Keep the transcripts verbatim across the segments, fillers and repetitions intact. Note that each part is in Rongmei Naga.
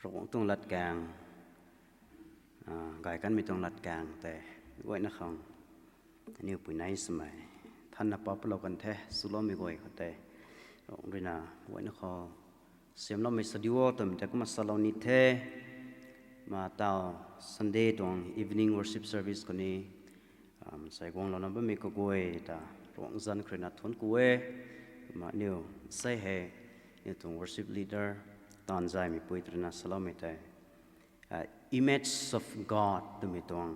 Ravguangc tuang latkaeng, gay kanmei tuang latkaeng tei guayna khang aniu pui nei swmei thanna paplou kan the. Swloumei guay khou tei Ravguangc ruina guayna khou siamloumei sa di o twmei tei kumna salou ni the. Ma tau Sunday tuang evening worship service khou ni sai guanglouna bammei kaguay ta Ravguangc zanc khou ruina thuanc ku e. Kumna aniu sei hei aniu tuang worship leader taanv zaymei pui ruina saloumei tei Image of God twmei tuang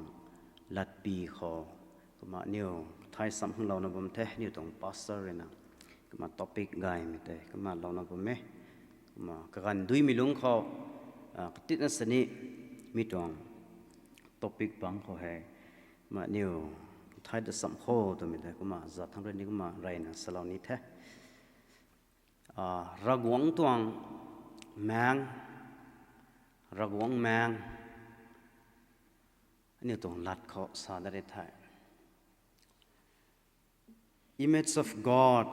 latpy khou kumna aniu thay sam hanglouna bam the, aniu tuang pastor ruina kumna topic gaymei tei kumna louna bam e. Kumna kaganv duimei lungc khou katitna sini mi tuang topic bangc khou hei kumna aniu thay da sam kho twmei tei kumna zat thangc rui ni kumna reyna salou ni the. Ravguangc tuang maengc, Ravguangc maengc, aniu tuang lat khou sa da ri the. Image of God,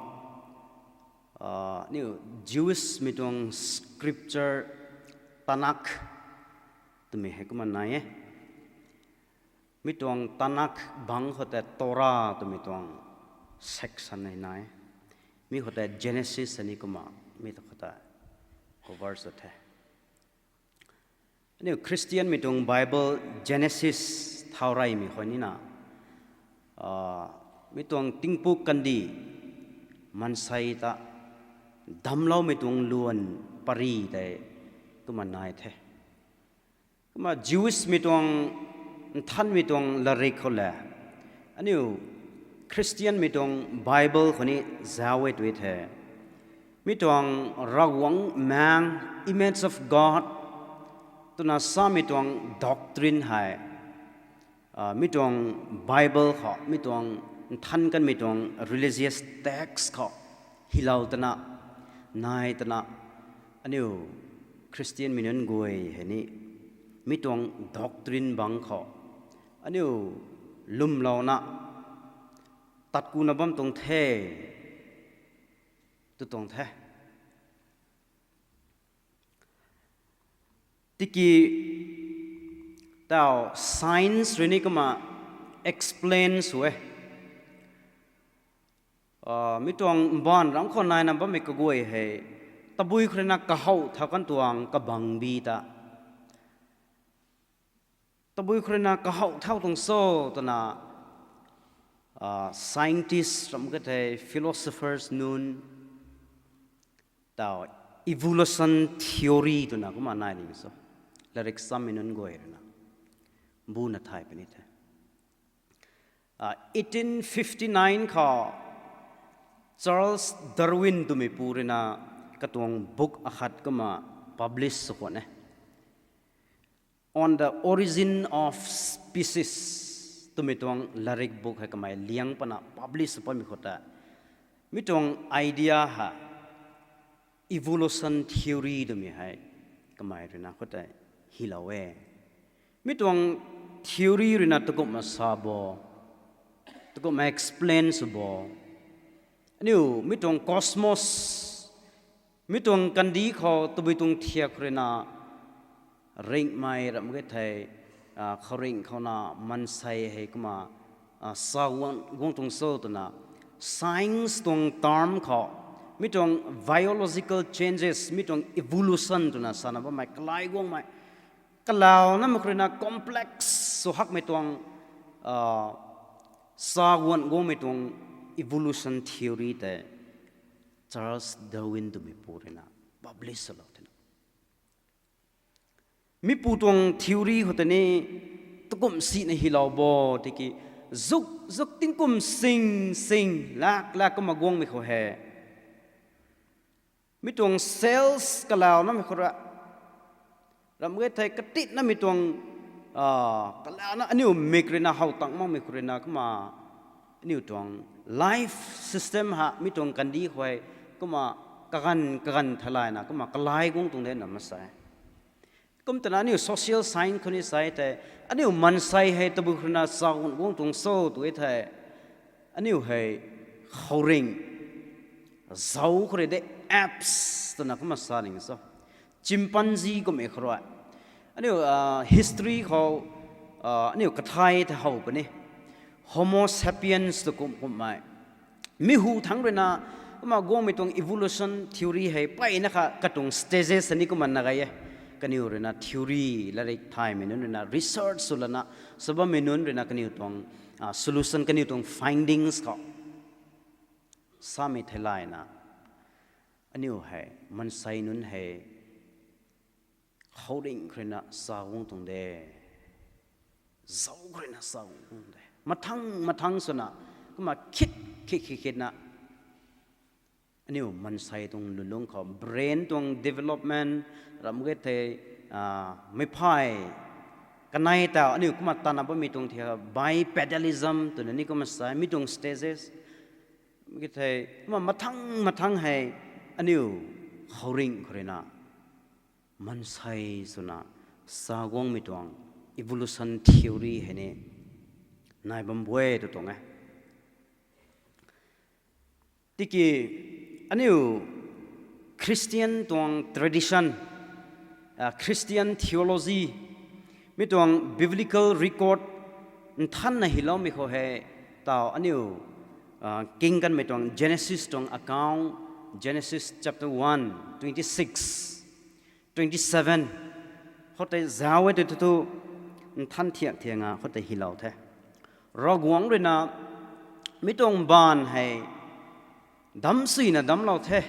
aniu Jewish mei tuang scripture Tanakh twmei hei kumna nai e. Mi tuang Tanakh bangc khou tei Torah twmei tuang section hei nai. Mi khou tei Genesis ni kumna mi ta khou tei cover sw the. Aniu Christian mei tuang Bible Genesis thau reymei khou nina mi tuang tingpuk kandih maansei ta damcloumei tuang luan pary tei kumna nai the. Kumna Jewish mei tuang nthanmei tuang latrik khou le aniu Christian mei tuang Bible khou ni zauc e tw the. Mi tuang Ravguangc maengc, image of God twna samei tuang doctrine hei mi tuang Bible khou, mi tuang nthan kanmei tuang religious text khou hilou twna nai twna aniu Christian mei nunc guay hei ni mi tuang doctrine bangc khou aniu lwmlouna tat kuna bam tuang the tw tuang the. Tiki tau science rui ni kumna explain sw e. Mi tuang mbaanv ram khou naina bammei kaguay hei tabui khou ruina kahow thau kan tuang kabangbi ta tabui khou ruina kahow thau tuang cho twna scientist ram khat hei philosophers nunc tau evolution theory twna kumna nai ni cho. Latrik sammei nunc guay ruina buna thay puni the. Eighteen fifty nine khou Charles Darwin twmei pu ruina katuang book akhat kumna publish sw khwan e. On the Origin of Species twmei tuang latrik book hei kamei liang pana publish sw pamei khou tei mi tuang idea hei evolution theory twmei hei kamei ruina khou tei hilou e. Mi tuang theory ruina takumhna sa bo, takumhna explain sw bo, aniu mi tuang cosmos, mi tuang kandih khou tabui tuang thiak khou ruina ringhmei ram khat thei khouringh khouna maansei hei kumna sa guang tuang cho twna science tuang term khou mi tuang biological changes, mi tuang evolution twna sana bammei kalai guangmei, kalaunamei khou ruina complex sw hakmei tuang sa guang guangmei tuang evolution theory tei Charles Darwin twmei pu ruina publish swlou thena. Mi pu tuang theory khou tei ni takumh sina hilou bo tiki zuk zuk tingkum sing sing lak lak kumna guangmei khou hei mi tuang cells kalaunamei khou ra ram khat thei katitnamei tuang kalauna aniu mik ruina how tang makmei khou ruina kumna aniu tuang life system ha mi tuang kandih khou hei kumna kaganv kaganv theilayna kumna kalai guang tuang de na masai. Kum twna aniu social science khou ni sa e thei aniu maansei hei tabui khou ruina sa guang tuang cho tw e thei aniu hei khouringh zauc khou rui de apes twna kumna sa ning cho. chimpanzee kummei khou rui. Aniu history khou aniu kathai the how puni, Homo sapiens tw kum kummei mi hu thangc ruina, kumna guangmei tuang evolution theory hei mpeyna kha katuang stages ani kumna na gay e. Kaniw ruina theory, latrik thaymei nunc ruina research sw lana, sw bammei nunc ruina kaniw tuang solution, kaniw tuang findings khou samei theilayna, aniu hei maansei nunc hei khouringh khou ruina sa guang tuang de, zauc khou ruina sa guang tuang de, mathang mathang swna, kumna khit khit khit khitna aniu maansei tuang lulungc khou brain tuang development ram ge thei, meiphay kanei ta aniu kumna tanna bammei tuang thei bipedalism twna ni kumna sa e, mi tuang stages. Ke thei kumna mathang mathang hei aniu khouringh khou ruina maansei swna sa guangmei tuang evolution theory hei ni nai bam e tw tuang e. Tiki aniu Christian tuang tradition, Christian theology, mi tuang biblical record nthanna hyloumei khou hei, taw aniu king kanmei tuang Genesis tuang account, Genesis chapter one, twenty six, twenty seven khoutei zauc e tw thu, nthan thiak thianga khoutei hylou the. Ravguangc ruina mi tuang baanv hei damcsuina damclou the.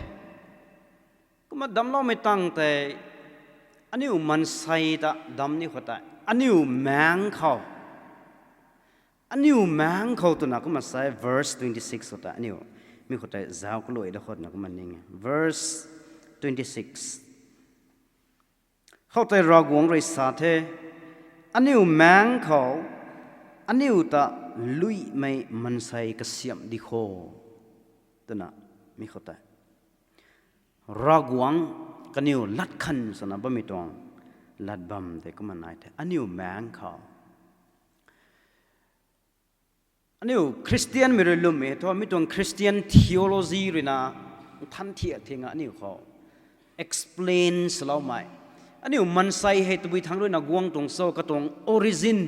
Kumna damcloumei tang tei aniu maansei ta damc ni khou tei aniu maengc khou, aniu maengc khou twna kumna sa e, verse twenty six khou tei aniu mi khou tei zauc kaluai da khou twna kumna ning e. Verse twenty six khoutei Ravguangc rui sa the, aniu maengc khou aniu ta luihmei maansei kasiamh di kho, twna mi khou tei Ravguangc kaniw lat khang swna bammei tuang lat bam tei kumna nai the, aniu maengc khou. Aniu Christianmei rui lwmmei thu mi tuang Christian theology ruina nthan thiak thianga aniu khou explain swloumei, aniu maansei hei tabui thangc ruina guang tuang cho, katuang origin,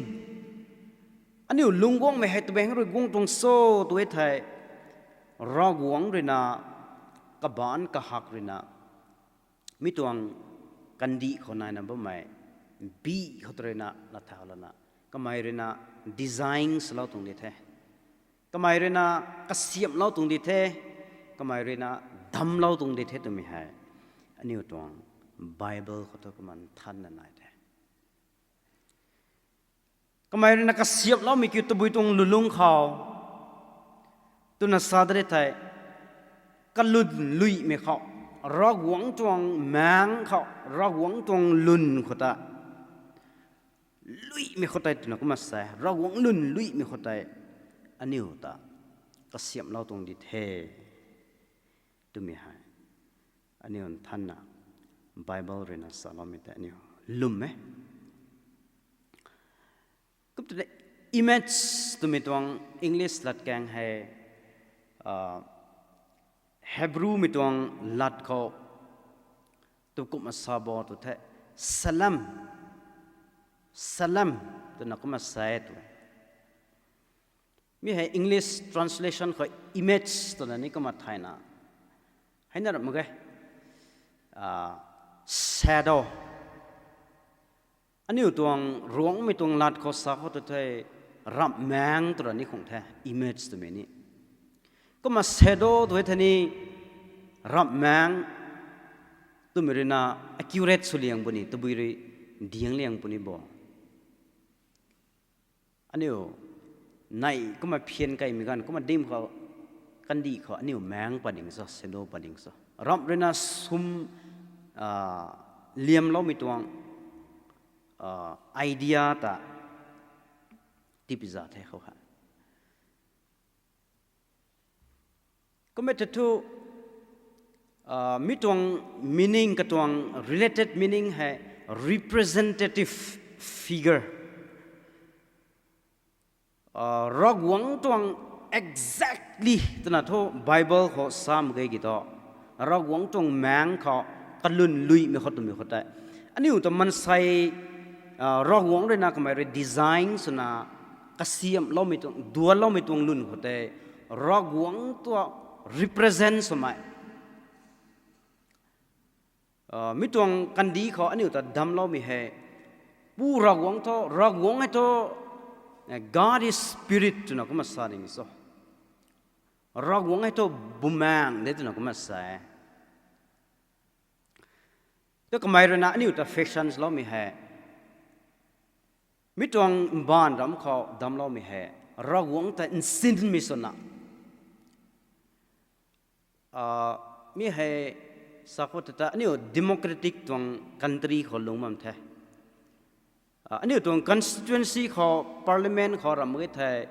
aniu lungc guangmei hei tabui thangc rui guang tuang cho tw e thei, Ravguangc ruina, kabaanc kahak ruina mi tuang kandih khou naina bammei bih khou tei ruina lathau lana, kamei ruina design swlou tuang di the, kamei ruina kasiamhlou tuang di the, kamei ruina damclou tuang di the twmei hei aniu tuang Bible khou thu kumna nthanna nai the. Kamei ruina kasiamhloumei kiu tabui tuang lulungc khou twna sa de thei, kalun luihmei khou, Ravguangc tuang maengc khou, Ravguangc tuang lun khou ta luihmei khou tei twna kumna sa e, Ravguangc lun luihmei khou tei aniu ta kasiamhlou tuang di the twmei hei aniu nthanna Bible ruina saloumei tei aniu lwm e. Kum tu de, image twmei tuang English latkaeng hei, Hebrewmei tuang lat khou tu kumna sa bo tu the, tselem, tselem twna kumna sa e tu. Mi hei English translation khou image twna ni kumna thayna, heina ram mak ge, shadow. Aniu tuang Ruangmei tuang lat khou sa khou tu the, ramhmaengc twra ni khang the, image twmei ni. Kumna shadow tu e the ni, ramhmaengc twmei ruina accurate sw liang puni, tabui rui diang liang puni bo. Aniu nei kumna phian kaimei ganv kumna dim khou, kandih khou aniu maengc pat ding cho, shadow pat ding cho. Ramh ruina sum liamloumei tuang idea ta tipiza the khou ha. Kumna thu, mi tuang meaning, katuang related meaning hei representative figure. Ravguangc tuang exactly twna thu Bible khou sa mak ge ki thu, Ravguangc tuang maengc khou kalun luimei khou twmei khou tei, aniu ta maansei, Ravguangc rui na kamei rui design swna kasiamhloumei tuang, duanloumei tuang lun khou tei, Ravguangc ta represent swmei, mi tuang kandih khou aniu ta damcloumei hei, Pu Ravguangc thu, Ravguangc hei thu, God is spirit twna kumna sa ding cho. Ravguangc hei thu bumaengh de twna kumna sa e. Tei kamei rui na aniu ta fashion swloumei hei, mi tuang mbaanv ram khou damcloumei hei, Ravguangc ta nsinmei swna, mi hei sa khou tei ta aniu democratic tuang country khou lungc bam the. Aniu tuang constituency khou, parliament khou ram mak ge thei,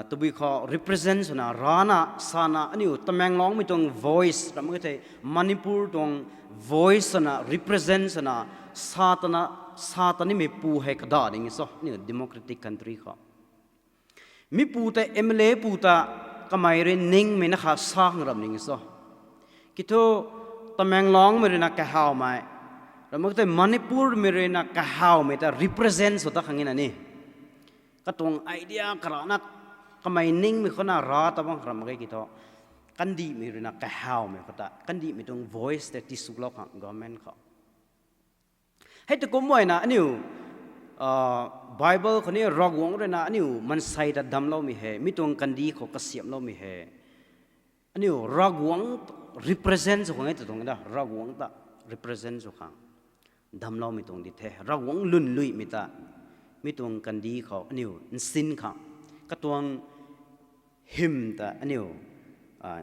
tabui khou represent swna rana sana aniu Tamenglongmei tuang voice ram mak ge thei, Manipur tuang voice swna represent swna sa tana, sa tanimei pu hei kada ding cho aniu democratic country khou. Mi pu ta, M L A pu ta kamei rui ningmei na kha sa khang ram ning cho. Kiu thu Tamenglongmei rui na kahawmei, ram mak ge thei Manipurmei rui na kahawmei ta represent sw ta khang e na ni. Katuang idea karana kamei ningmei khou na ra ta bang ram mak ge kiu thu, kandihmei rui na kahawmei khou ta kandihmei tuang voice tei tisuklou khang government khou. Hei ta kumna na aniu Bible khou ni Ravguangc rui na aniu maansei ta damcloumei hei, mi tuang kandih khou kasiamhloumei hei, aniu Ravguangc represent sw khang e ta tuang da, Ravguangc ta represent sw khang damcloumei tuang di the. Ravguangc lun luimei ta mi tuang kandih khou aniu nsin khang, katuang hym ta aniu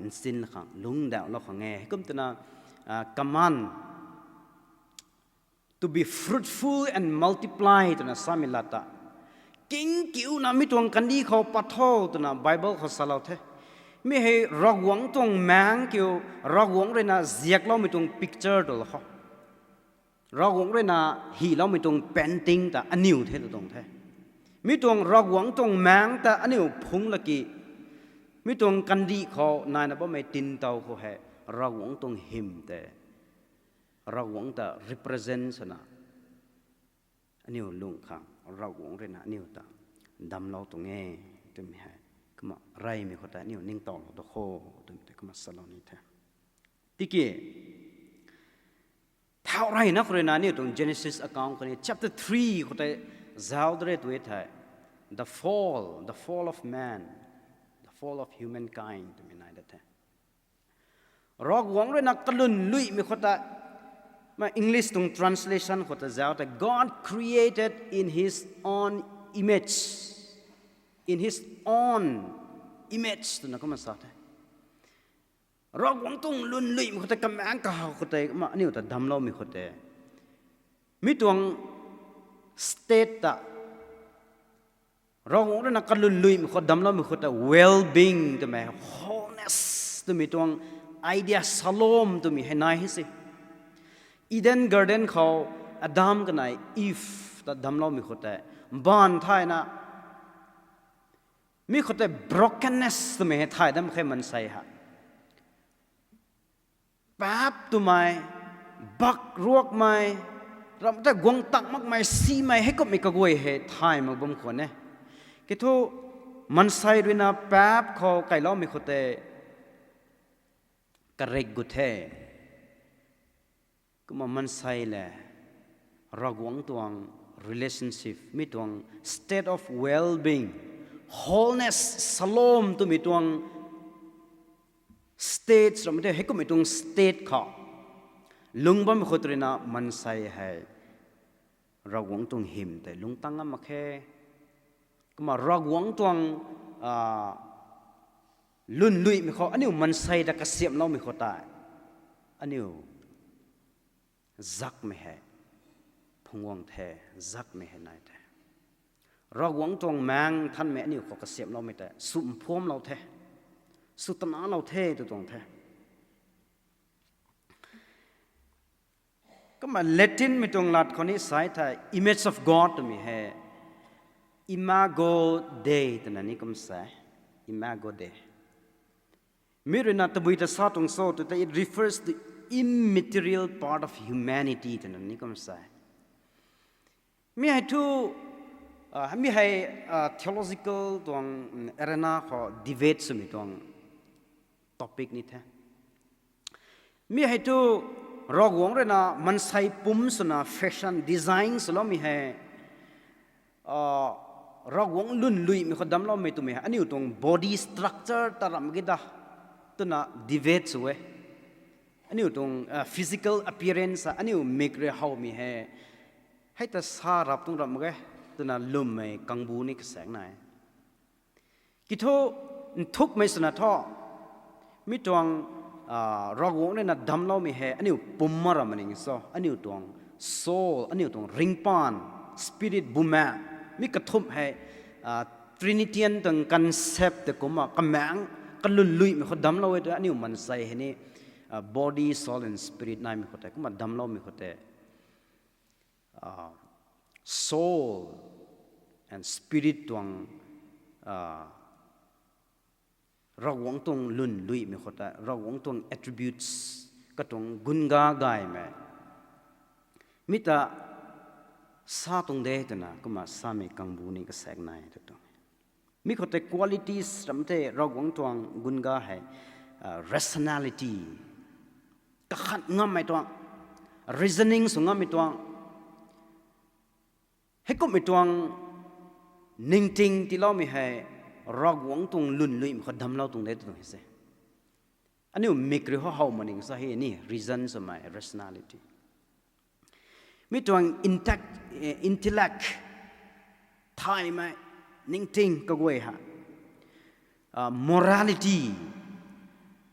nsin khang lungcdauhlou khang e. Heikum twna command to be fruitful and multiply twna samei lat ta, kingkiuna mi tuang kandih khou pat tho twna Bible khou salou the. Mi hei Ravguangc tuang maengc kiu, Ravguangc rui na ziakloumei tuang picture tu la khou, Ravguangc rui na hyloumei tuang painting ta aniu the tu tuang the. Mi tuang Ravguangc tuang maengc ta aniu phungc laki, mi tuang kandih khou naina bammei tintow khou hei Ravguangc tuang hym tei, Ravguangc ta represent swna aniu lung khang Ravguangc rui na aniu ta damclou tuang e twmei hei, kumna reymei khou tei aniu ningtowlou da kho twmei tei kumna salou ni the. Tiki thau reyna khou rui na aniu tuang Genesis account khou ni chapter three khou tei zauc de re tu e thei, the fall, the fall of man, the fall of humankind twmei nai da the. Ravguangc rui na kalun luimei khou ta, ma English tuang translation khou ta zauc tei, God created in his own image, in his own image twna kumna sa the. Ravguangc tuang lun luimei khou tei, kamaengc kahaw khou tei, kumna aniu ta damcloumei khou tei, mi tuang state ta, Ravguangc rui na kalun luimei khou damcloumei khou ta well-being twmei, wholeness twmei tuang idea, shalom twmei hei nai he se. Eden Garden khou Adam kanei Eve ta damcloumei khou tei, mbaanv thayna, mi khou tei brokenness twmei hei thay dam khe maansei hei. Paap twmei, bak ruakmei, ram tei guang tak makmei, simei, heikumhmei kaguay hei thay mak bam khwan e. Kiu thu maansei rui na paap khou kailoumei khou tei karik gu the. Kumna maansei le Ravguangc tuang relationship, mi tuang state of well-being, wholeness, shalom twmei tuang state, ram tei heikumhmei tuang state khou lung bammei khou rui na maansei hei Ravguangc tuang hym tei lungctang ngam mak khe. Kumna Ravguangc tuang lun luimei khou aniu maansei ta kasiamhloumei khou tei, aniu zakmei hei phungc guang the, zakmei hei nai the. Ravguangc tuang maengc nthanmei aniu khou kasiamhloumei tei sw mphuamlou the, sw tanalou the tu tuang the. Kumna Latinmei tuang lat khou ni sa thei image of God twmei hei imago Dei twna ni kum sa e. Imago Dei. Mi rui na tabui ta sa tuang cho tu tei, it refers to immaterial part of humanity twna ni kum sa e. Mi hei thu, ah, mi hei, ah, theological tuang, mm, arena khou debate swmei tuang topic ni the. Mi hei thu Ravguangc ruina mansei pumc swna fashion design swloumei hei, ah, Ravguangc lwnluimei khou damcloumei twmei hei aniu tuang body structure ta ramh ge da twna debate sw e. Aniu tuang, ah, physical appearance a aniu mik rui howmei hei, hei ta sa rap tuang ramh ge twna lwmmei kangbu ni kasaek nai. Kiu thu, nthukmei swna thu, mi tuang, ah, Ravguangc ruina damcloumei hei aniu pumc ma ramh maning so, aniu tuang soul, aniu tuang ringcpaan, spirit, bumaengh, mi kathumh hei, ah, Trinitarian tuang concept tei kumna kamaengc kalwnluimei khou damclou e tu aniu mansei hei ni, ah, body, soul and spirit naimei khou tei kumna damcloumei khou tei, ah, soul and spirit tuang, ah, Ravguangc tuang lwnluimei khou tei, Ravguangc tuang attributes, katuang gunga gaymei, mi ta sa tuang de twna kumna samei kangbu ni kasaek nai tu tuang. Mi khou tei qualities ramh the Ravguangc tuang gunga hei, ah, rationality, kakhan ngammei tuang, reasoning sw ngammei tuang, heikumhmei tuang ningting tiiloumei hei Ravguangc tuang lwnluimei khou damclou tuang de tu tuang hei se. Aniu mik rui how how maning sa hei ni reason swmei rationality. Mi tuang intact, eh, intellect, thaymei, ningting kaguay ha, ah, morality,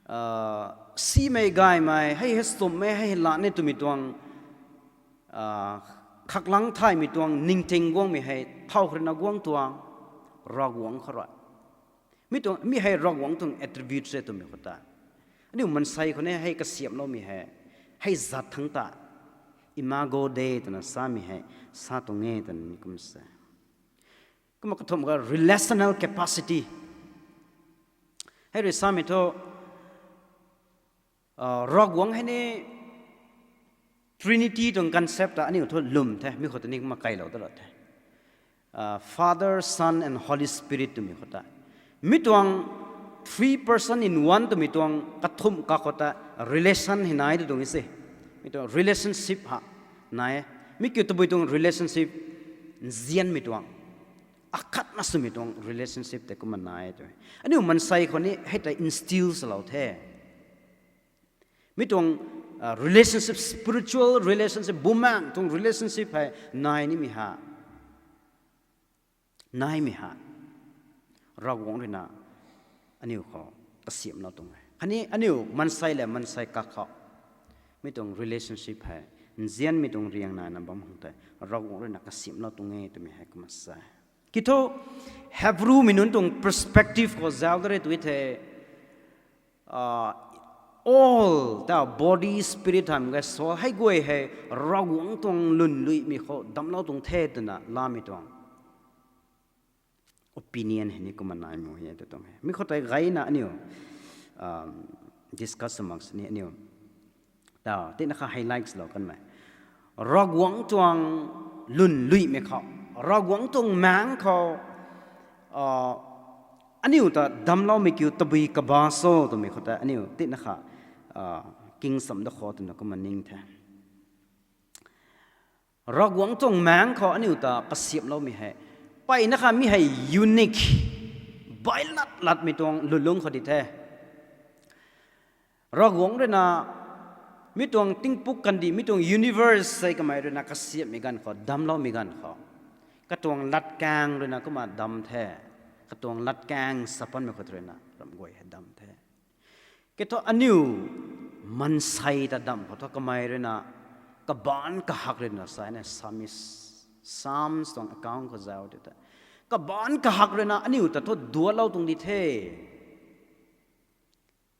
ah, simei gaymei, hei hei sumhmei, hei hei la ni twmei tuang, ah, khaklang thaymei tuang ningting guangmei hei thow khou ruina guang tuang, Ravguangc khou rui. Mi tuang, mi hei Ravguangc tuang attribute se twmei khou ta, aniu mansei khou ni hei kasiamhloumei hei, hei zat thangc ta, imago Dei twna samei hei sa tuang e twna ni kum sa. Kumna kathumh kha relational capacity. Hei rui samei thu, ah, Ravguangc hei ni Trinity tuang concept ta aniu thu lwm the, mi khou ta ni kumna kailou ta ra the. Ah, Father, Son and Holy Spirit twmei khou ta. Mi tuang three person in one twmei tuang kathumh kakhou ta relation hei nai tu tuang e se. Mi tuang relationship ha nai e. Mi kiu tabui tuang relationship, nzianmei tuang, akhatna swmei tuang relationship tei kumna nai tu. Aniu mansei khou ni hei tei instill swlou the. Mi tuang, ah, relationship, spiritual relationship, bumaengh tuang relationship hei nai nimei ha, naimei ha, Ravguangc ruina aniu khou kasiamhlou tuang e. Khatni aniu mansei le mansei kakhou mi tuang relationship hei nzianmei tuang riang naina bam khang tei Ravguangc ruina kasiamhlou tuang e twmei hei kumna sa. Kiu thu, Hebrewmei nunc tuang perspective khou zauc da re tu the, ah, all ta body, spirit, hamh khe soul hei guay hei Ravguangc tuang lwnluimei khou damclou tuang the twna lamei tuang opinion hei ni kumna nai mu e tu tuang e. Mi khou tei gayna aniu, um, discuss mak sini aniu ta tina kha highlights lou kanmei, Ravguangc tuang lwnluimei khou, Ravguangc tuang maengc khou, ah, aniu ta damcloumei kiu tabui kaba so twmei khou tei aniu tina kha, ah, kingsam da khou twna kumna ning the. Ravguangc tuang maengc khou aniu ta kasiamhloumei hei, mpeyna kha mi hei unique, bailat latmei tuang lwnlung khou di the. Ravguangc ruina mi tuang tingpuk kandih, mi tuang universe sei kamei ruina kasiamhmei ganv khou, damcloumei ganv khou, katuang latkaeng ruina kumna dam the, katuang latkaeng sapanmei khou ruina ramh guay hei dam the. Kiu thu aniu mansei ta dam khou thu kamei ruina kabaanc kahak ruina sa ne, Psalmist, Psalms tuang account khou zauc di the, kabaanc kahak ruina aniu ta thu dualou tuang di the.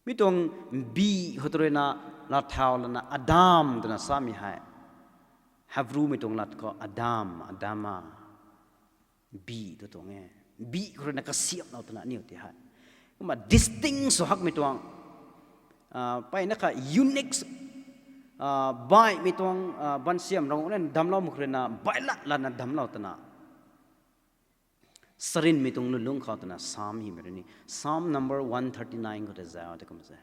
Mi tuang bih khou ruina latthau lana Adam twna samei hei, Hebrewmei tuang lat khou Adam, Adama, bih tu tuang e. Bih khou ruina kasiamhlou twna aniu ti hei kumna distinct sw hakmei tuang, ah, mpeyna kha unique baihmei tuang bansiam Ravguangc rui na damcloumei khou rui na baihlat latna damclou twna, charynmei tuang lwnlung khou twna Psalm hymei rui ni, Psalm number one thirty nine khou tei zauc tei kumna sa,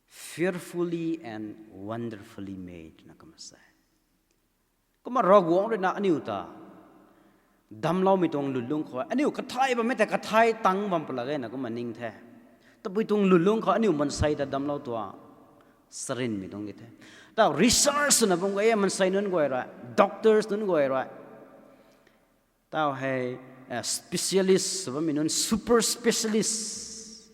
fearfully and wonderfully made na kumna sa. Kumna Ravguangc rui na aniu ta damcloumei tuang lwnlung khou aniu kathai bammei tei kathai tang bam pala gayna kumna ning the. Tabui tuang lwnlung khou aniu maansei ta damclou tuang charynmei tuang di the. Tau research swna bam gay e, maansei nunc guay rui, doctors nunc guay rui, tau hei specialist sw bammei nunc, super specialist,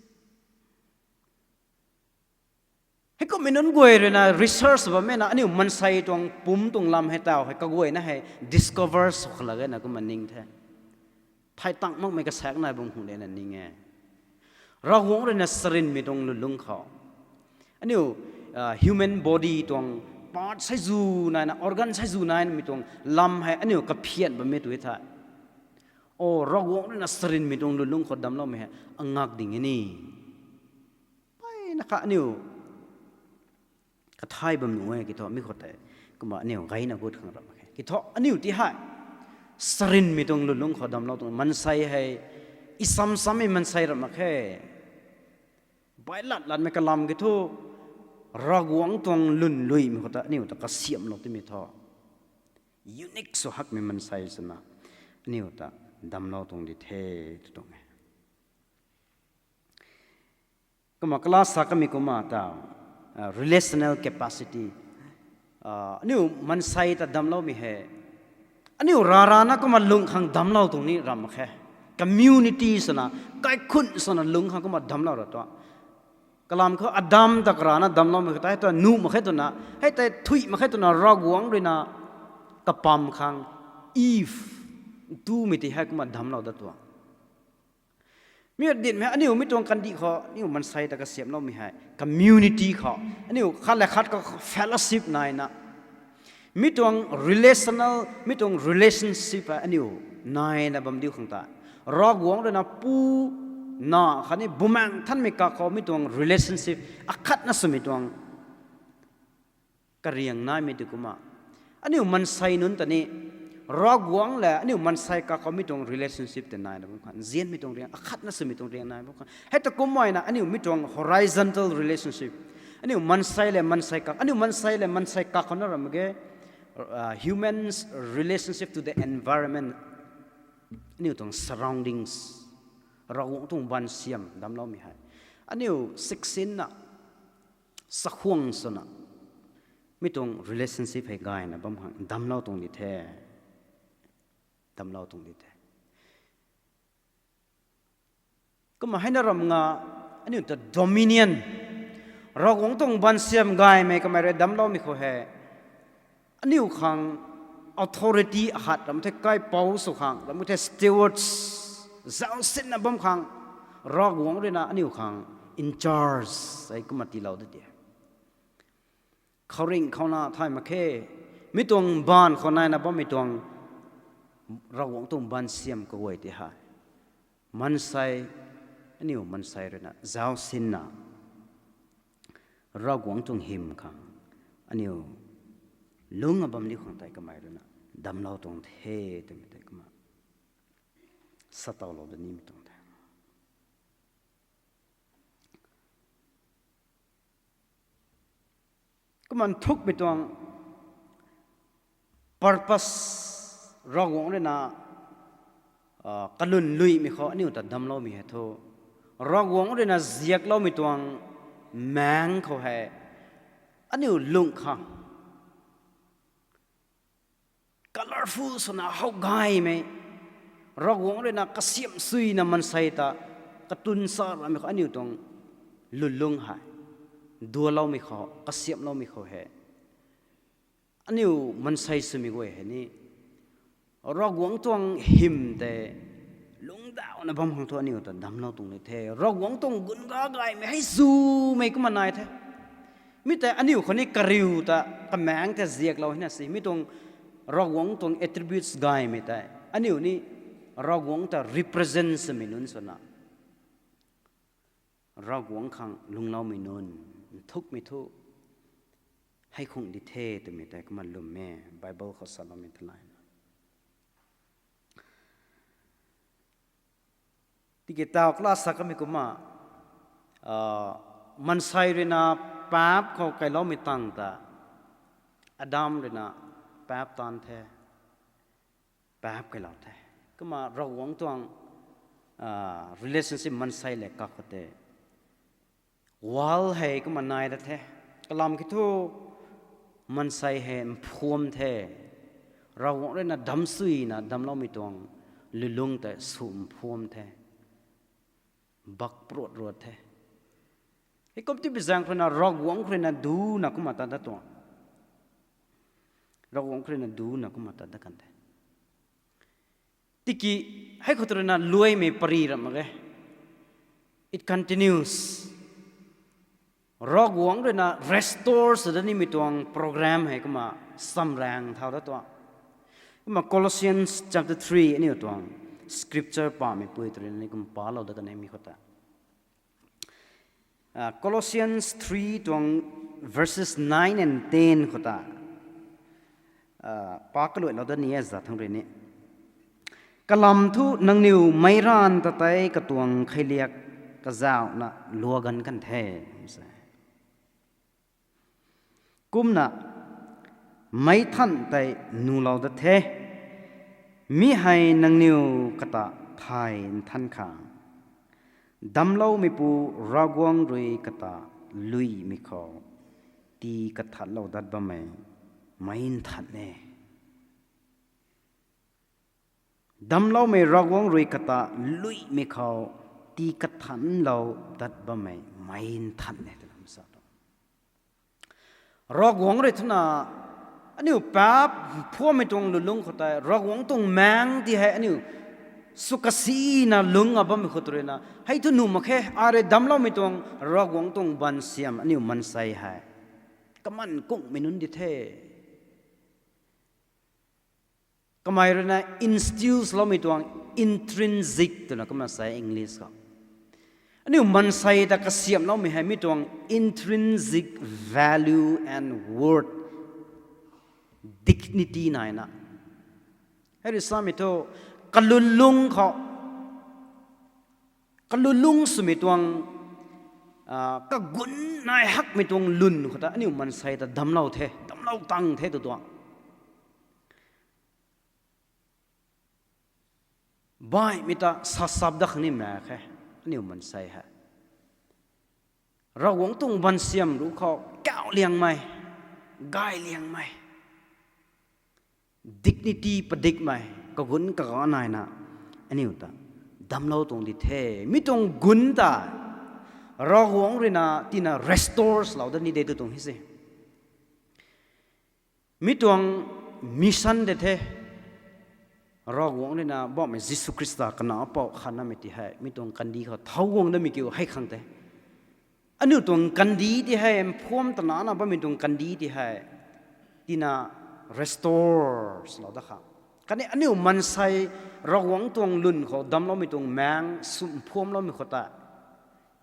heikumhmei nunc guay rui na research bammei na aniu maansei tuang pumc tuang lam hei tau hei kaguayna hei discover sw khala gayna kumna ning the. Thay tang makmei kasaek nai bam khang de na ning e. Ravguangc rui na charynmei tuang lwnlung khou aniu human body tuang part saizu naina, organ saizu naimei tuang lam hei aniu kaphian bammei tu the. O, Ravguangc rui na charynmei tuang lwnlung khou damcloumei hei angak ding e ni. Mpeyna kha aniu kathai bam nuh e, kiu thu mi khou tei kumna aniu gayna gut khang rap mak khe. Kiu thu aniu ti hei charynmei tuang lwnlung khou damclou tuang maansei hei, i sam sammei maansei rap mak khe. Baihlat latmei kalam kiu thu, Ravguangc tuang lwnluimei khou ta aniu ta kasiamhlou timei thu unique sw hakmei maansei swna aniu ta damclou tuang di the, tw tuang e. Kumna class sa kamei kumna ta relational capacity, aniu maansei ta damcloumei hei aniu rarana kumna lung khang damclou tuang ni ram mak khe. Community swna, kaikhunc swna lung khang kumna damclou ra tuang. Kalam khou Adam ta karana damcloumei khou tei ta nuh mak khe twna, hei tei thuih mak khe twna Ravguangc rui na kapam khang Eve tumei ti hei kumna damclou dat tuang. Mi dinhmei aniu mi tuang kandih khou aniu maansei ta kasiamhloumei hei community khou aniu khat le khat khou fellowship naina, mi tuang relational, mi tuang relationship hei aniu naina bam diu khang tei, Ravguangc rui na Pu, Na khatni Bumaengh Nthanmei kakhou mi tuang relationship akhatna swmei tuang kariang naimei ti kumna, aniu maansei nunc ta ni Ravguangc le aniu maansei kakhou mi tuang relationship tei naina bam khang, nzianmei tuang riang, akhatna swmei tuang riang nai bam khang. Hei ta kumna aniu mi tuang horizontal relationship, aniu maansei le maansei kak, aniu maansei le maansei kakhou na ram mak ge, humans relationship to the environment, aniu tuang surroundings, Ravguangc tuang bansiam damcloumei hei aniu siksinna, chakhwang swna mi tuang relationship hei gayna bam khang damclou tuang di the. Damclou tuang di the. Kumna hei na ram nga, aniu ta dominion, Ravguangc tuang bansiam gaymei kamei rui damcloumei khou hei aniu khang authority akhat ram the, kaipouc sw khang ram the, stewards, zausinna bam khang, Ravguangc rui na aniu khang in charge hei kumna tiilou de ti. Khouringh khou na thay mak khe, mi tuang baanv khou naina bammei tuang Ravguangc tuang bansiam kaguay ti hei maansei, aniu maansei rui na zausinna Ravguangc tuang hym khang aniu lungc a bam diu khang tei kamei rui na damclou tuang the twmei tei kumna sa towlou da nimei tuang the. Kumna nthukmei tuang purpose, Ravguangc rui na kalwn luimei khou aniu ta damcloumei hei thu, Ravguangc rui na ziakloumei tuang maengc khou hei aniu lungh khang colorful swna howgaymei, Ravguangc rui na kasiamh suina maansei ta katwn sa ramei khou aniu tuang lwnlung hei dualoumei khou, kasiamhloumei khou hei aniu maansei swmei guay hei ni Ravguangc tuang hym tei lungcdauna bam khang thu aniu ta damclou tuang ni the. Ravguangc tuang gunga gaymei hei zumei kumna nai the. Mi tei aniu khou ni kariu ta kamaengc tei ziaklou hina si, mi tuang Ravguangc tuang attributes gaymei tei aniu ni Ravguangc ta represent swmei nunc swna Ravguangc khang lungcloumei nunc, nthukmei thu hei khung di the twmei tei kumna lwm e, Bible khou saloumei thalaina. Tiki tau class sa kamei kumna, ah, mansei ruina paap khou kailoumei tang ta, Adam ruina paap taanv the, paap kailou the. Kumna Ravguangc tuang, ah, relationship mansei le kak khou tei wall hei kumna nai da the. Kalam ki thu mansei hei mphuam the. Ravguangc ruina damsuina damloumei tuang lulung tei sw mphuam the. Bak prot ruat the. Hei kum ti bi zaeng khou ruina Ravguangc khou ruina duna kumna tat dat tuang. Ravguangc khou ruina duna kumna tat dat kan the. Tiki hei khou tu ruina luaimei pary ram mak ge. It continues. Ravguangc ruina restore sw dat nimei tuang program hei kumna samraeng thau dat tuang. Kumna Colossians chapter three aniu tuang scripture pameipui tu ruina ni kum palou dat kan e mi khou ta. Ah, Colossians three tuang verses nine and ten khou ta, ah, pa kaluailou dat ni e za thang rui ni. Kalam thu nangniw meic ranv ta tei katuang kheiliak kazauhna lua ganv kan the, se. Kumna meic than tei nulou dat the. Mi hei nangniw kata thay nthan khang damcloumeipu Ravguangc rui kata luimei khou tii kathanlou dat bammei meic nthan e. Damcloumei Ravguangc rui kata luimei khou tii kathanlou dat bammei meic nthan e twna sa tuang. Ravguangc rui thuna aniu paap phuammei tuang lulung khou tei Ravguangc tuang maengc ti hei aniu sw kasina lungc a bammei khou tu ruina hei thu nuh mak khe, ai rui damcloumei tuang Ravguangc tuang bansiam aniu mansei hei kaman kungmei nunc di the. Kamei ruina instill loumei tuang intrinsic twna kumna sa e English khou. Aniu mansei ta kasiamhloumei hei mi tuang intrinsic value and worth, dignity naina. Hei rui samei thu kalulung khou, kalulung swmei tuang, ah, kagun nai hakmei tuang lun khou ta aniu mansei ta damclou the, damclou tang the tu tuang. Baihmei ta sasap dat khang ni mak khe, aniu mansei hei. Ravguangc tuang bansiam ruc khou kauh liangmei, gay liangmei, dignity padikmei, kagun kaga naina aniu ta damclou tuang di the. Mi tuang gun ta Ravguangc ruina tina restore lou dat ni de tu tuang hei se. Mi tuang mission de the. Ravguangc ruina bammei Jisu Khrista kanac pou khanamei ti hei mi tuang kandih khou thau guang damei kiu hei khang the. Aniu tuang kandih ti hei mphuam tanana bammei tuang kandih ti hei tina restore lou dat khang, khatni aniu mansei Ravguangc tuang lun khou damcloumei tuang maengc sw mphuamloumei khou ta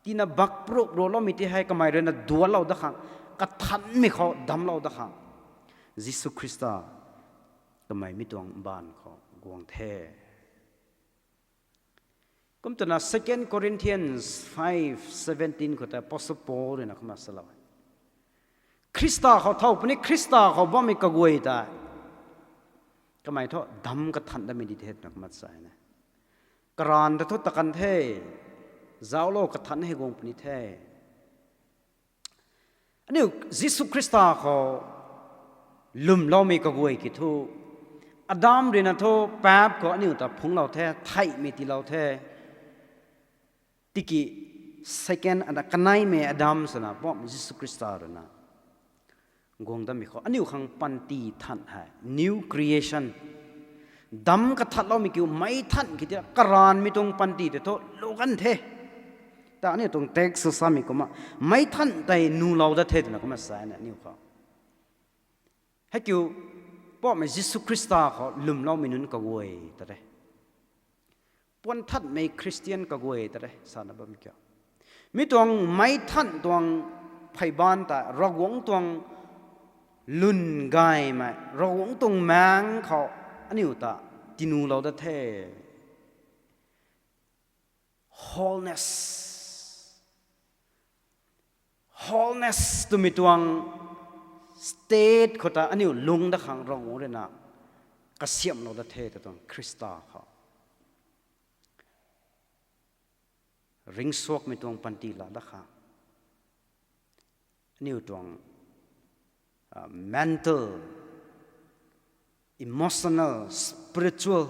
tina bak prop ruloumei ti hei kamei ruina duanclou dat khang, kathanmei khou damclou dat khang Jisu Khrista kamei mi tuang mbaanv khou guang the. Kum twna Second Corinthians five seventeen khou tei Apostle Paul ruina kumna salou e. Khrista khou thow puni, Khrista khou bammei kaguay tei kamei thu dam kathan datmei di the twna kumna sa e. Karanv ta thu takan the, zauclou kathan hei guang puni the. Aniu Jisu Khrista khou lwmloumei kaguay ki thu, Adam ruina thu paap khou aniu ta phungclou the, theihmei tiilou the. Tiki second, ana kaneimei Adam swna bammei Jisu Khrista ruina guang datmei khou aniu khang panty than hei new creation, dam kathanloumei kiu meic than ki ti karanvmei tuang panty tei thu lu kan the. Ta aniu tuang text samei kumna meic than tei nulou dat the twna kumna sa e aniu khou. Heikiu, Poubauhmei Jisu Khrista khou lwmloumei nunc kaguay ta re, puan thanmei Christian kaguay ta re sana bam kiu, mi tuang meic than tuang pheyban ta Ravguangc tuang lun gaymei Ravguangc tuang maengc khou aniu ta tinulou dat the. Wholeness. Wholeness twmei tuang state khou ta aniu lung dat khang Ravguangc ruina kasiamhlou dat the ta tuang Khrista khou ringcsuakmei tuang panty laa dat khang aniu tuang mental, emotional, spiritual,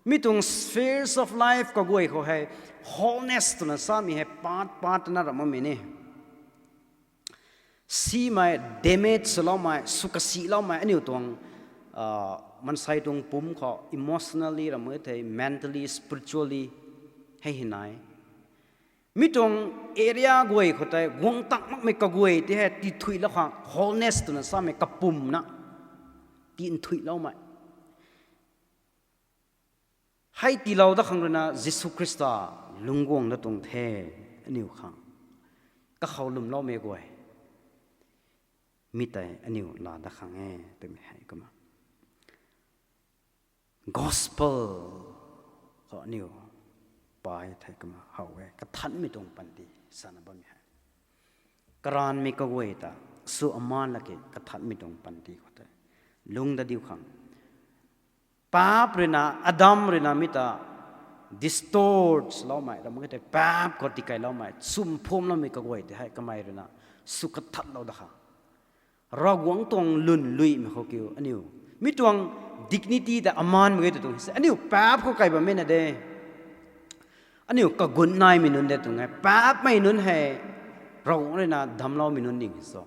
mi tuang spheres of life kaguay khou hei wholeness twna samei hei part part na ram bammei ni. Simei, damage swloumei, sw kasiloumei aniu tuang maansei tuang pumc khou emotionally ram e thei, mentally, spiritually, hei hei nai. Mi tuang area guay khou tei guang tak makmei kaguay tei hei tithuilou khang wholeness twna samei kapumna tinthuiloumei hei tiilou dat khang ruina Jisu Khrista lungc guang dat tuang the. Aniu khang kakhou lwmloumei guay mi tei aniu laa dat khang e twmei hei kumna gospel khou aniu pai thei kumna how e, kathanmei tuang panty sana bammei hei. Karanvmei kaguay ta sw aman laki kathanmei tuang panty khou tei lungc dat diu khang paap ruina, Adam ruina mi ta distort loumei ram e thei, paap khou tikeyloumei, chum phumloumei kaguay tei hei kamei ruina sw kathatlou dat khang Ravguangc tuang lwn luimei khou kiu aniu mi tuang dignity ta aman mak ge tw tuang se. Aniu paap khou kai bammei na de, aniu kagun naimei nunc de tuang e. Paapmei nunc hei Ravguangc ruina damcloumei nunc ding so.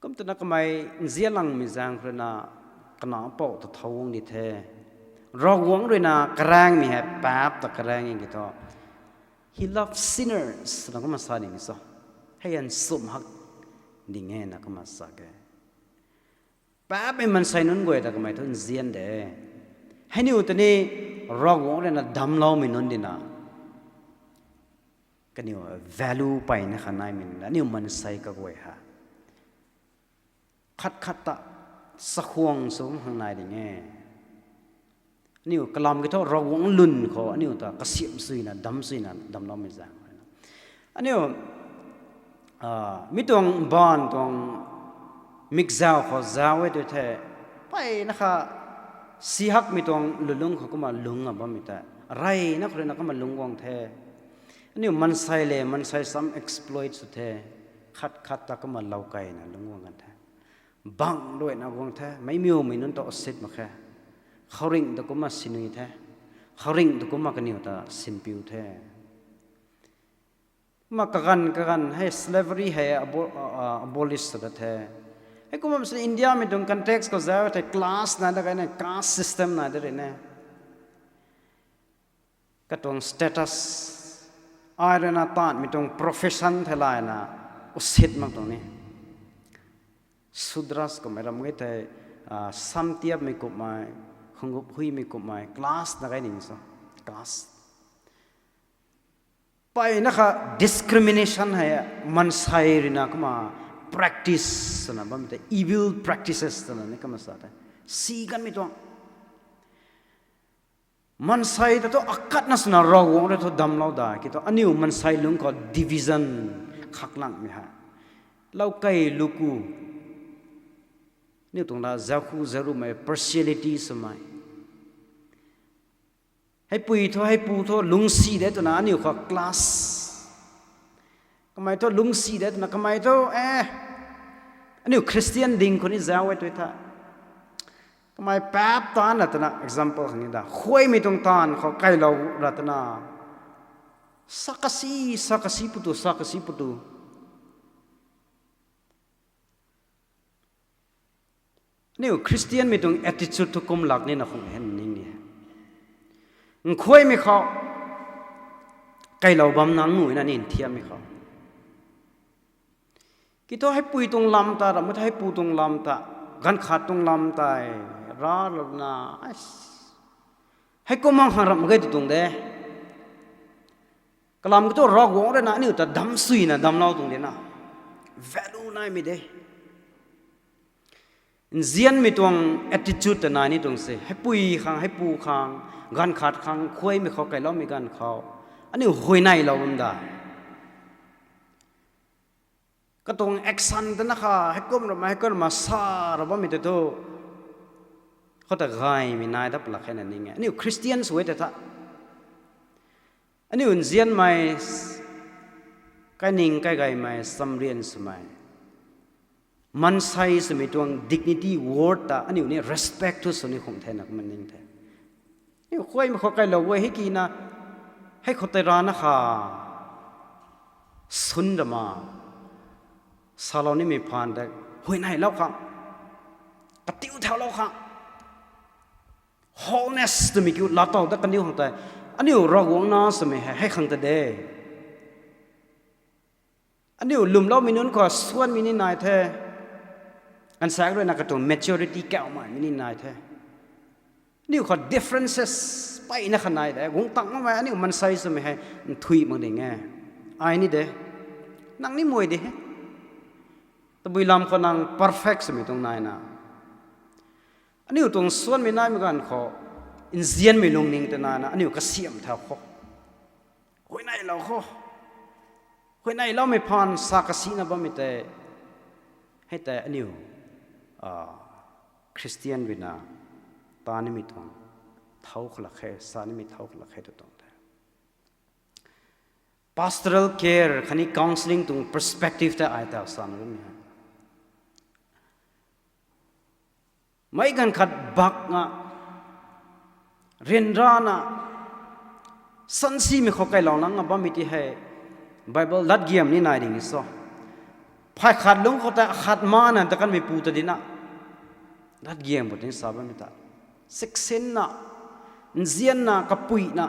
Kum twna kamei nzianlangmei zaeng khou ruina kanac pou ta thau guang di the. Ravguangc ruina karaengmei hei paap ta karaeng e ki thu, He loves sinners na kumna sa ding so. Hei nchumh hak ding e na kumna sa ke. Paapmei maansei nunc guay ta kamei thu nzian de. Hei niw ta ni Ravguangc ruina damcloumei nunc dina kaniw value peyna kha naimei nunc, aniu maansei kaguay ha khat khat ta chakhwang sw khang nai ding e. Aniu kalam ki thu Ravguangc lwn khou aniu ta kasiamh suina, damc suina damcloumei zaeng. Aniu mi tuang mbaanv tuang mikzau khou zauc e tw the, peyna kha si hakmei tuang lulungc khou kumna lungc a bammei tei reyna khou ruina kumna lungc guang the. Aniu maansei le maansei sam exploit sw the, khat khat ta kumna loukeyna lungc guang kan the. Bang luaina guang the, meicmiumei nunc ta asit mak khe. Khouringh ta kumna sinui the, khouringh ta kumna kaniw ta sinpiu the. Kumna kaganv kaganv hei slavery hei abolish sw dat the. Heikumna si Indiamei tuang context khou zauc thei class nai dat kane, caste system nai dat rui ne. Katuang status, ai ruina taanvmei tuang profession thei layna asit mak tuang ni. Sudras kummei ram e thei, samtiapmei kummei, khungup huimei kummei class na kai ning so, caste. Peyna kha discrimination hei maansei ruina kumna practice swna bammei tei evil practices twna ni kumna sa the. Si kanmei tuang maansei ta thu akhatna swna Ravguangc rui thu damclou da ki thu aniu maansei lungc khou division khaklangmei hei, loukey luku, aniu tuang la zaukhu zarumei partiality swmei, heipui thu heipu thu lungcsi de twna aniu khou class, kamei thu lungcsi de twna kamei thu e, aniu Christian ding khou ni zauc e tw the. Kamei paap taanv na twna example khang ni da, khuaymei tuang taanv khou kailou ra twna, sa kasi, sa kasi putu, sa kasi putu. Aniu Christianmei tuang attitude thu kum lak nina khang hen ning ni. Nkhuaymei khou kailou bam nang nuina ni nthiammei khou, ki thu heipui tuang lam ta, ram e thu heipu tuang lam ta, ganv khat tuang lam tei ralouna, heikum mang khang ram ge tw tuang de. Kalam ki thu Ravguangc ruina aniu ta damc suina damclou tuang de na. Value naimei de. Nzianmei tuang attitude ta nai ni tuang se, heipui khang, heipu khang, ganv khat khang, khuaymei khou kailoumei ganv khou, aniu huayneylou bam da. Katuang action ta na kha, heikum rama, heikum rama sa ra bammei tei thu, khou ta gaymei nai dat palak khe na ning e. Aniu Christian sw e tei tha. Aniu nzianmei, kaining kaigaymei, samrian swmei, maansei swmei tuang dignity, worth ta aniu ni respect thu sw ni khum the na kumna ning the. Aniu khuaymei khou kailou guay hei kina, hei khou tei rana kha, sun rama, salou nimei phaan tei, huayneylou khang, katiu thaulou khang, wholeness twmei kiu laatow dat kaniw khang tei, aniu Ravguangc na swmei hei, hei khang ta de. Aniu lwmloumei nunc khou suanmei ni nai the. Ganvsaekc ruina katuang maturity kauhmei mi ni nai the. Aniu khou differences peyna kha nai de. Guang tang makmei aniu maansei swmei hei nthuih mak ding e. Ai ni de. Nang ni mui de he. Tabui lam khou nang perfect swmei tuang naina, aniu tuang suanmei naimei ganv khou, nzianmei lungning ta naina aniu kasiamh thau khou, huayneylou khou, huayneyloumei phaan sa kasina bammei tei, hei tei aniu Christian ruina taan nimei tuang thau khalak khe, sa nimei thau khalak khe tu tuang the. Pastoral care khatni counselling tuang perspective tei ai ta sana bammei hei, meic ganv khat bakna, ryanrana, sansimei khou kailou nang a bammei ti hei, Bible latgiam ni nai ding so, phay khat lungc khou ta khat mana ta kanmei pu ta dina, latgiam khou tin sa bammei ta, siksinna, nzianna, kapuina,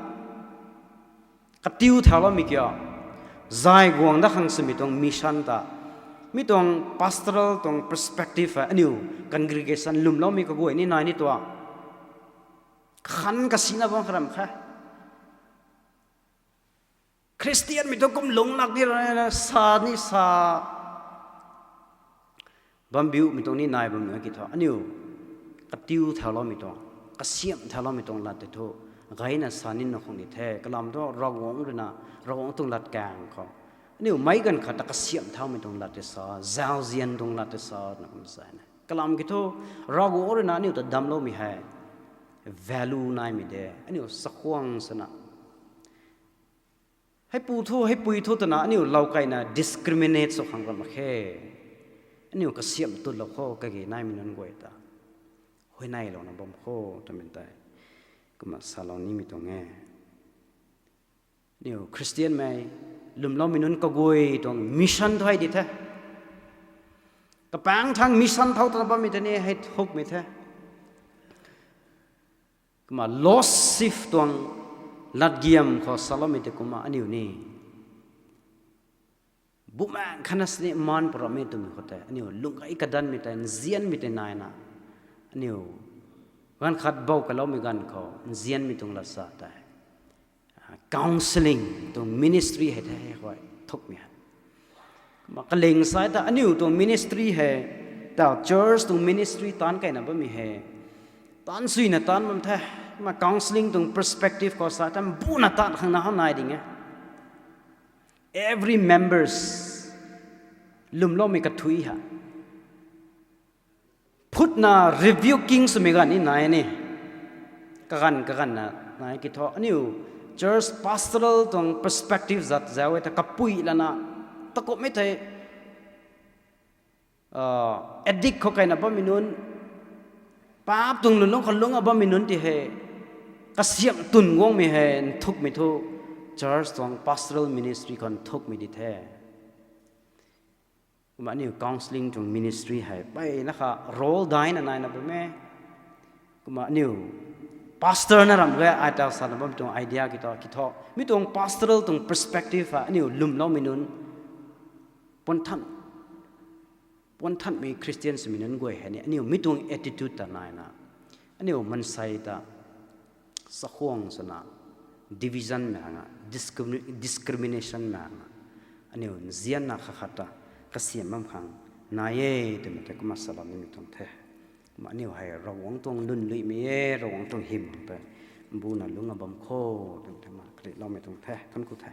katiu thauloumei kiu, zay guang dat khang swmei tuang mission ta, mi tuang pastoral tuang perspective hei aniu congregation lwmloumei kaguay ni nai ni tuang, khan kasina bam kharam khe. Christianmei tu kum lungc lak di rana sa ni sa bambiumei tuang ni nai bam nunc ki thu aniu katiu thauloumei tuang, kasiamh thauloumei tuang lat tei thu, gayna sa nina khang di the. Kalam thu Ravguangc ruina, Ravguangc tuang latkaeng khou, aniu meic ganv khat ta kasiamh thaumei tuang lat tei sa, zauzian tuang lat tei sa na kum sa ne. Kalam ki thu, Ravguangc ruina aniu ta damcloumei hei value naimei de, aniu sakhwang swna, heipu thu, heipui thu twna aniu lou kaina discriminate sw khang ram mak khe. Aniu kasiamh tutlou khou kage naimei nunc guay ta huayneylouna bam kho twmei tei kumna salou nimei tuang e. Aniu Christianmei lwmloumei nunc kaguay tuang mission thu hei di the. Kapaengc thangc mission thau twna bammei tei ni hei thukmei the. Kumna lost sheep tuang latgiam khou saloumei tei kumna aniu ni, Bumaengh khatna sini maan pw rammei twmei khou tei aniu lung gay kadanmei tei, nzianmei tei naina, aniu ganv khat bou kaloumei ganv khou nzianmei tuang latsa tei counselling tuang ministry hei the, hei thukmei hei. Kumna kaling sai ta aniu tuang ministry hei, ta church tuang ministry taanc kaina bammei hei, taanc suina taanc bam the. Kumna counselling tuang perspective khou sa ta mbuna taanc khang na how nai ding e. Every members lwmloumei kathui ha, phutna rebuking swmei ganv ni nai ni. Kaganv kaganvna nai ki thu aniu church pastoral tuang perspective zat zau e ta kapui lana, takumhmei tei addict khou kaina bammei nunc, paap tuang lwnlung khou lungc a bammei nunc ti hei kasiamh twn guangmei hei nthukmei thu church tuang pastoral ministry khou nthukmei di the. Kumna aniu counselling tuang ministry hei mpeyna kha role daina naina bam e. Kumna aniu pastor na ram ge ai ta sana bammei tuang idea ki thu, ki thu mi tuang pastoral tuang perspective hei aniu lwmloumei nunc, puanthan, puanthanmei Christian swmei nunc guay hei ni aniu mi tuang attitude ta naina, aniu maansei ta sakhwang swna, division mei hanga, discrimi-, discrimination mei hanga, aniu nzianna khat khat ta kasiamh bam khang nai e twmei tei kumna salou nimei tuang the. Kumna aniu hei Ravguangc tuang lwnluimei e, Ravguangc tuang hym tei mbuna lungc a bam kho twmei tei kumna kariloumei tuang the, thuanc ku the.